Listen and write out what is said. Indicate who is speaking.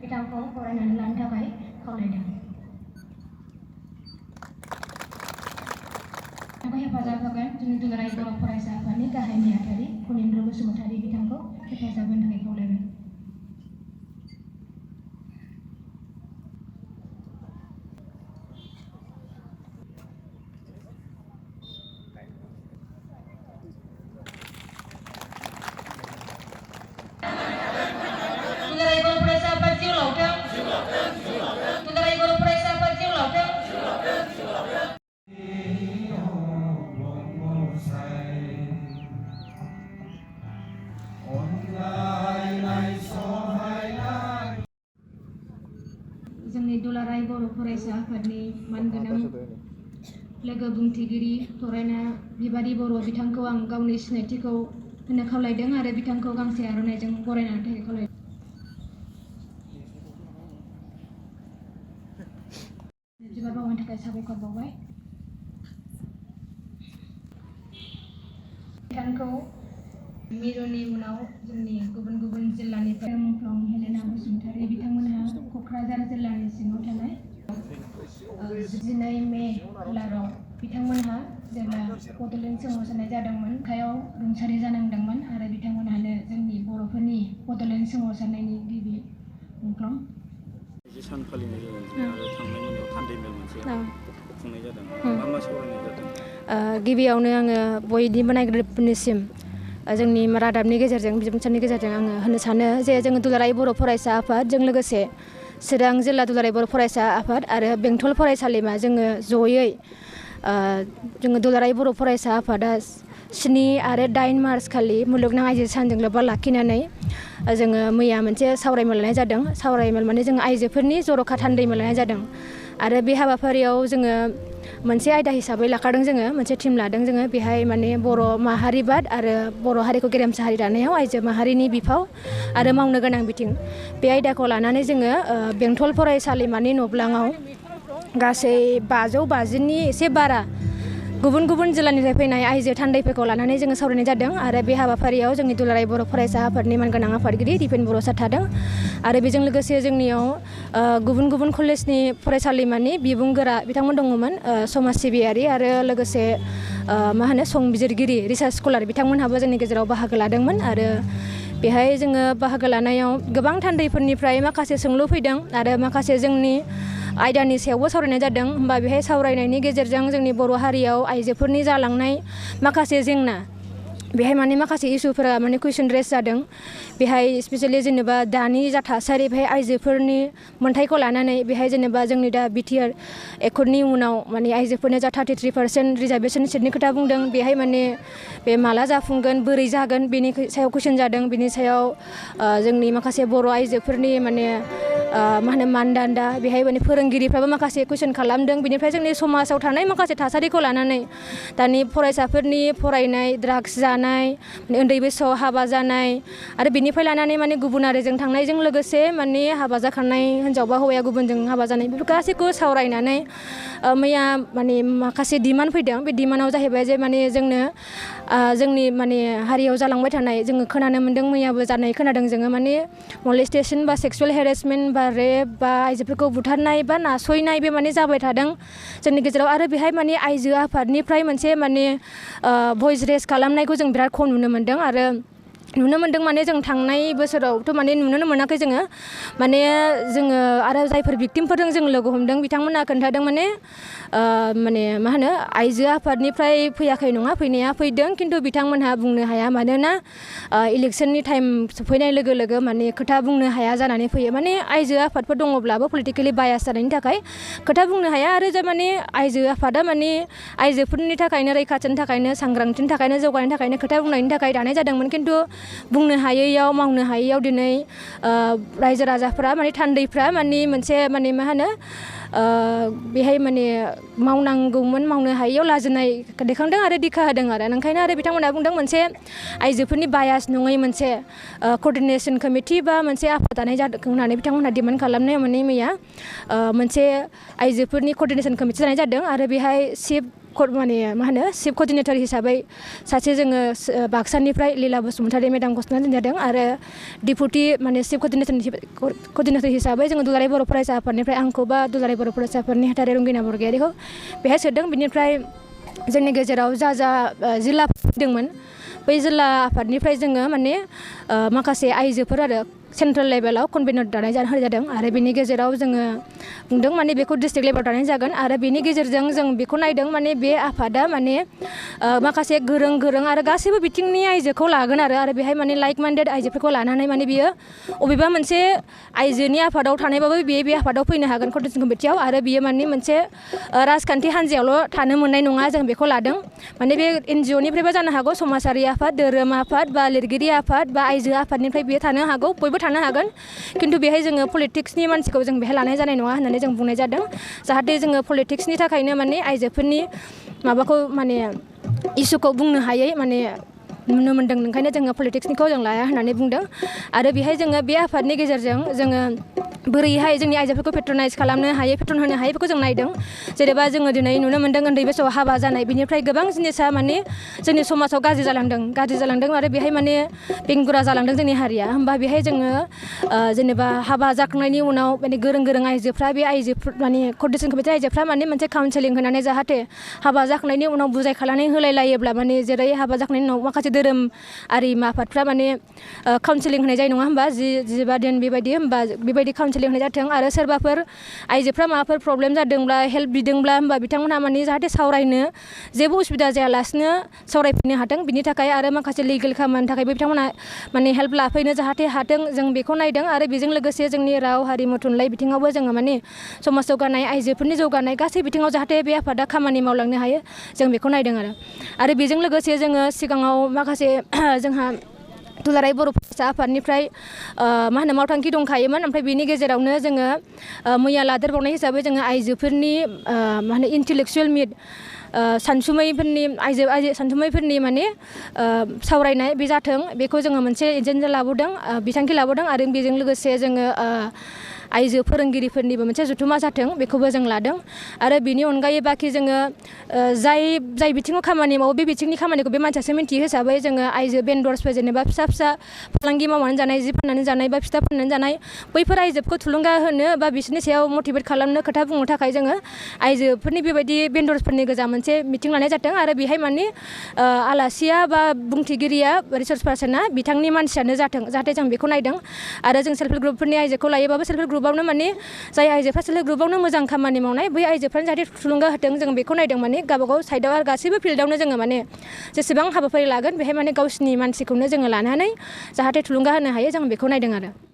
Speaker 1: बिथांखौ फरायनानै लानो थाखाय खावलायदों। हेफाजाब होगोन जोंनि दुलाराय बर' फरायसा आफादनि गाहाय नेहाथारि फुनिन्द्र बसुमतारी बिथांखौ हेफाजाब होनो थाखाय खावलायबाय। दुलाराय बर' फरायसा आफाद जिउ लावथों। दुलाराय बर' फरायसा आफाद जिउ लावथों। जोंनि दुलाराय बर' फरायसा आफादनि मानगोनां लोगो बुंथिगिरि फरायना बिबारि बर' बिथांखौ आं गावनि सिनायथिखौ होनो खावलायदों आरो बिथांखौ गांसे आर'नाइजों बरायनानै थाखाय खावलायदों। बिबार बावनो थाखाय साबायखर बावबाय। बिथांखौ मिरुनि उनाव जोंनि गुबुन गुबुन जिल्लानिफ्राय मुंख्लं हेलेना बसुमतारी बिथांमोनहा क'क्राझार जिल्लानि सिङाव थानाय 12 मे खालाराव बिथांमोनहा जेब्ला बड'लेण्ड सोमावसारनाय जादोंमोन आखायाव रुंसारि जानांदोंमोन आरो बिथांमोनहानो जोंनि बर'फोरनि बड'लेण्ड सोमावसारनायनि गिबि मुंख्लं
Speaker 2: सान फालिनाय जादों आरो थांनाय मोनायाव थान्दै मेल मोनसे खुंनाय जादों। मा मा सावरायनाय जादों?
Speaker 1: गिबियावनो आङो बयनिबो नायगिरिफोरनिसिम जोंनि रादाबनि गेजेरजों बिबुंथिनि गेजेरजों आङो होननो सानो जे जोङो दुलाराय बर' फरायसा आफादजों लोगोसे चिरां जिल्ला दुलाराय बर' फरायसा आफाद आरो बेंटल फरायसालिमा जोङो जयै जोङो दुलाराय बर' फरायसा आफादा 7 आरो 8 मार्च खालि मुलुगनां आइजो सानजों लोब्बा लाखिनानै जोङो मैया मोनसे सावरायमेल लानाय जादों। सावरायमेल माने जोङो आइजोफोरनि जर'खा थान्दैमेल लानाय जादों आरो बे हाबाफारियाव जोङो मोनसे आयदा हिसाबै लाखादों, जोङो मोनसे टिम लादों। जोङो बेहाय माने बर' माहारिबाद आरो बर' हारिखौ गेरेमसा हारि दानायाव आइजो माहारिनि बिफाव आरो मावनो गोनां बिथिं, बे आयदाखौ लानानै जोङो बेंटल फरायसालिमानि न'ब्लाङाव गासै 550नि एसे बारा गुबुन गुबुन जिल्लानिफ्राय फैनाय आइजो थान्दैफोरखौ लानानै जोङो सावरायनाय जादों आरो बे हाबाफारियाव जोंनि दुलाराय बर' फरायसा आफादनि मानगोनां आफादगिरि दिपेन बर' सार थादों आरो बेजों लोगोसे जोंनियाव गुबुन गुबुन कलेजनि फरायसालिमानि बिबुंगोरा बिथांमोन दङमोन, समाज सिबियारि आरो लोगोसे संबिजिरगिरि रिसार्च स्कलार बिथांमोनहाबो जोंनि गेजेराव बाहागो लादोंमोन आरो बेहाय जोङो बाहागो लानायाव गोबां थान्दैफोरनिफ्राय माखासे सोंलु फैदों आरो माखासे जोंनि आयदानि सायावबो सावरायनाय जादों। होमबा बेहाय सावरायनायनि गेजेरजों जोंनि बर' हारियाव आइजोफोरनि जालांनाय माखासे जेंना, बेहाय माने माखासे इस्युफोरा माने कुइसन रेस जादों। बेहाय स्पेसियेलि जेनेबा दानि जा थासारि बेहाय आइजोफोरनि मोन्थाइखौ लानानै बेहाय जेनेबा जोंनि दा बिटिआर एकर्डनि उनाव माने आइजोफोरनो जा 33% रिजार्भेसन सिटनि खोथा बुंदों, बेहाय माने बे माला जाफुंगोन, बोरै जागोन, बेनि सायाव कुइसन जादों। बेनि सायाव जोंनि माखासे बर' आइजोफोरनि माने मानदान्दा, बेहाय माने फोरोंगिरिफ्राबो माखासे कुइसन खालामदों। बेनिफ्राय जोंनि समाजाव थानाय माखासे थासारिखौ लानानै दानि फरायसाफोरनि फरायनाय, ड्राग्स जानाय, उन्दै बैसोआव हाबा जानाय आरो बेनिफ्राय लानानै माने गुबुन हारिजों थांनायजों लोगोसे माने हाबा जाखानाय हिन्जाव बा हौवाया गुबुनजों हाबा जानाय, बेफोर गासैखौ सावरायनानै मैया माने माखासे डिमान्ड फैदों। बे डिमान्डआव जाहैबाय जे माने जोंनो जोंनि माने हारियाव जालांबाय थानाय, जोङो खोनानो मोन्दों, मैयाबो जानाय खोनादों जोङो, माने मलेस्टेसन बा सेक्सुवेल हेरेसमेन्ट बा रेप बा आइजोफोरखौ बुथारनाय बा नासयनाय, बे माने जाबाय थादों जोंनि गेजेराव आरो बेहाय माने आइजो आफादनिफ्राय मोनसे माने भइस रेस खालामनायखौ जों बिराद खम नुनो मोन्दों आरो नुनो मोन्दों माने जों थांनाय बोसोरावथ' माने नुनोनो मोनाखै जोङो जोङो आरो जायफोर भिक्टिमफोरजों जों लोगो हमदों बिथांमोना खोन्थादों माने आइजो आफादनिफ्राय फैयाखै नङा, फैनाया फैदों, खिन्थु बिथांमोनहा बुंनो हाया, मानोना इलेक्सननि टाइम सफैनाय लोगो लोगो माने खोथा बुंनो हाया जानानै फैयो। माने आइजो आफादफोर दङब्लाबो पलिटिकेलि बायास जानायनि थाखाय खोथा बुंनो हाया आरो जे माने आइजो आफादा माने आइजोफोरनि थाखायनो, रैखाथिनि थाखायनो, सांग्रांथिनि थाखायनो, जौगानायनि थाखायनो खोथा बुंनायनि थाखाय दानाय जादोंमोन, खिन्थु बुंनो हायैयाव, मावनो हायैयाव दिनै रायजो राजाफ्रा माने थान्दैफ्रा माने मोनसे बेहाय माने मावनांगौमोन मावनो हायैयाव लाजिनाय देखांदों आरो दिखा होदों आरो ओंखायनो आरो बिथांमोनहा बुंदों मोनसे आइजोफोरनि बायास नङै मोनसे कअर्डिनेसन कमिटि बा मोनसे आफाद दानाय जादों होननानै बिथांमोनहा डिमान्ड खालामनायाव माने मैया मोनसे आइजोफोरनि कअर्डिनेसन कमिटि जानाय जादों आरो बेहाय चिफ माने मा होनो चिफ कर्डिनेटर हिसाबै सासे जोङो बाक्सानिफ्राय लीला बसुमतारी मेडामखौ सोनानै दोनजादों आरो डिपुटि माने चिफ कर्डिनेटर हिसाबै जोङो दुलाराय बर' फरायसा आफादनिफ्राय आंखौ बा दुलाराय बर' फरायसा आफादनि हेटारि रंगिना बरगयारिखौ बेहाय सोदों। बिनिफ्राय जोंनि गेजेराव जा जिल्ला दंमोन बै जिल्ला आफादनिफ्राय जोङो माने माखासे आइजोफोर आरो सेन्ट्रेल लेभेलाव कनभेनर दानाय जादों आरो बेनि गेजेराव जोङो बुंदों माने बेखौ डिस्ट्रिक्ट लेभेलाव दानाय जागोन आरो बेनि गेजेरजों जों बेखौ नायदों माने बे आफादा माने माखासे गोरों आरो गासैबो बिथिंनि आइजोखौ लागोन आरो बेहाय माने लाइक माइन्डेड आइजोफोरखौ लानानै माने बियो अबेबा मोनसे आइजोनि आफादाव थानायबाबो बे आफादाव फैनो हागोन कर्डिनेसन कमिटियाव आरो बियो माने मोनसे राजखान्थि हान्जायावल' थानो मोननाय नङा जों बेखौ लादों। माने बे NGO निफ्रायबो जानो हागौ समाजारि आफाद धोरोम आफाद बा लिरगिरि आफाद बा आइजो आफादनिफ्राय बियो थानो हागौ बयबो थानो हागोन खिन्थु बेहाय जोङो पलिटिक्सनि मानसिखौ जों बेहाय लानाय जानाय नङा होननानै जों बुंनाय जादों जाहाथे जोङो पलिटिक्सनि थाखायनो माने आइजोफोरनि माबाखौ माने इसुखौ बुंनो हायै माने नुनो मोनदों ओंखायनो जोङो पलिटिक्सनिखौ जों लाया होननानै बुंदों आरो बेहाय जोङो बे आफादनि गेजेरजों जोङो बोरैहाय जोंनि आइजोफोरखौ पेट्रनाइज खालामनो हायो पेट्रन होनो हायो बेखौ जों नायदों। जेनेबा जोङो दिनै नुनो मोनदों उन्दै बैसोआव हाबा जानाय बिनिफ्राय गोबां जिनिसा माने जोंनि समाजाव गाज्रि जालांदों आरो बेहाय माने बेंगुरा जालांदों जोंनि हारिया होमबा बेहाय जोङो जेनेबा हाबा जाखांनायनि उनाव माने गोरों आइजोफ्रा बे आइजोफोर माने कर्डिनेसन कमिटि आइजोफ्रा माने मोनसे काउन्सेलिं होनानै जाहाथे हाबा जाखांनायनि उनाव बुजायखानानै होलायलायोब्ला माने जेरै हाबा जाखांनायनि उनाव माखासे धोरोमारि आफादफ्रा माने काउन्सेलिं होनाय जायो नङा होमबा 10 दिन बेबायदि होमबा बेबायदि काउन्सेलिं होनाय जाथों आरो सोरबाफोर आइजोफ्रा माबाफोर प्रब्लेम जादोंब्ला हेल्प बिदोंब्ला होमबा बिथांमोनहा माने जाहाथे सावरायनो जेबो उसुबिदा जायालासिनो सावरायफैनो हाथों बिनि थाखाय आरो माखासे लिगेल खामानिनि थाखायबो बिथांमोनहा माने हेल्प लाफैनो जाहाथे हाथों जों बेखौ नायदों आरो बेजों लोगोसे जोंनि राव हारिमु थुनलाइ बिथिङावबो जोङो माने समाज जौगानाय आइजोफोरनि जौगानाय गासै बिथिङाव जाहाथे बे आफादा खामानि मावलांनो हायो जों बेखौ नायदों आरो बेजों लोगोसे जोङो सिगाङाव माखासे जोंहा दुलाराय बर' फरायसा आफादनिफ्राय मा होनो मावथांखि दंखायोमोन ओमफ्राय बेनि गेजेरावनो जोङो मैया लादेरबावनाय हिसाबै जोङो आइजोफोरनि मा होनो इन्टेलेक्सुवेल मिट सानसुमैफोरनि माने सावरायनाय बे जाथों बेखौ जोङो मोनसे एजेन्डा लाबोदों बिथांखि लाबोदों आरो बेजों लोगोसे जोङो आइजो फोरोंगिरिफोरनिबो मोनसे जथुमा जाथों बेखौबो जों लादों आरो बिनि अनगायै बाखि जोङो जाय बिथिङाव खामानि मावो बे बिथिंनि खामानिखौ बे मानसियासो मिन्थियो हिसाबै जोङो आइजो बेन्डर्सफोर जेनेबा फिसा फालांगि मावनानै जानाय जि फाननानै जानाय बा फिथा फाननानै जानाय बैफोर आइजोफोरखौ थुलुंगा होनो बा बिसोरनि सायाव मटिभेट खालामनो खोथा बुंनो थाखाय जोङो आइजोफोरनि बेबायदि बेन्डर्सफोरनि गोजा मोनसे मिटिं लानाय जादों आरो बेहाय माने आलासिया बा बुंथिगिरिया रिसर्स पार्सना बिथांनि मानसियानो जाथों जाहाथे जों बेखौ नायदों आरो जों सेल्फ हेल्प ग्रुपफोरनि आइजोखौ लायोबाबो सेल्फ हेल्प ग्रुपावनो माने जाय आइजोफ्रा सेल्फ हेल्प ग्रुपावनो मोजां खामानि मावनाय बै आइजोफ्रानो जाहाथे थुलुंगा होथों जों बेखौ नायदों माने गावबागाव साइडआव आरो गासैबो फिल्डआवनो जोङो माने जेसेबां हाबाफारि लागोन बेहाय माने गावसिनि मानसिखौनो जोङो लानानै जाहाथे थुलुंगा होनो हायो जों बेखौ नायदों आरो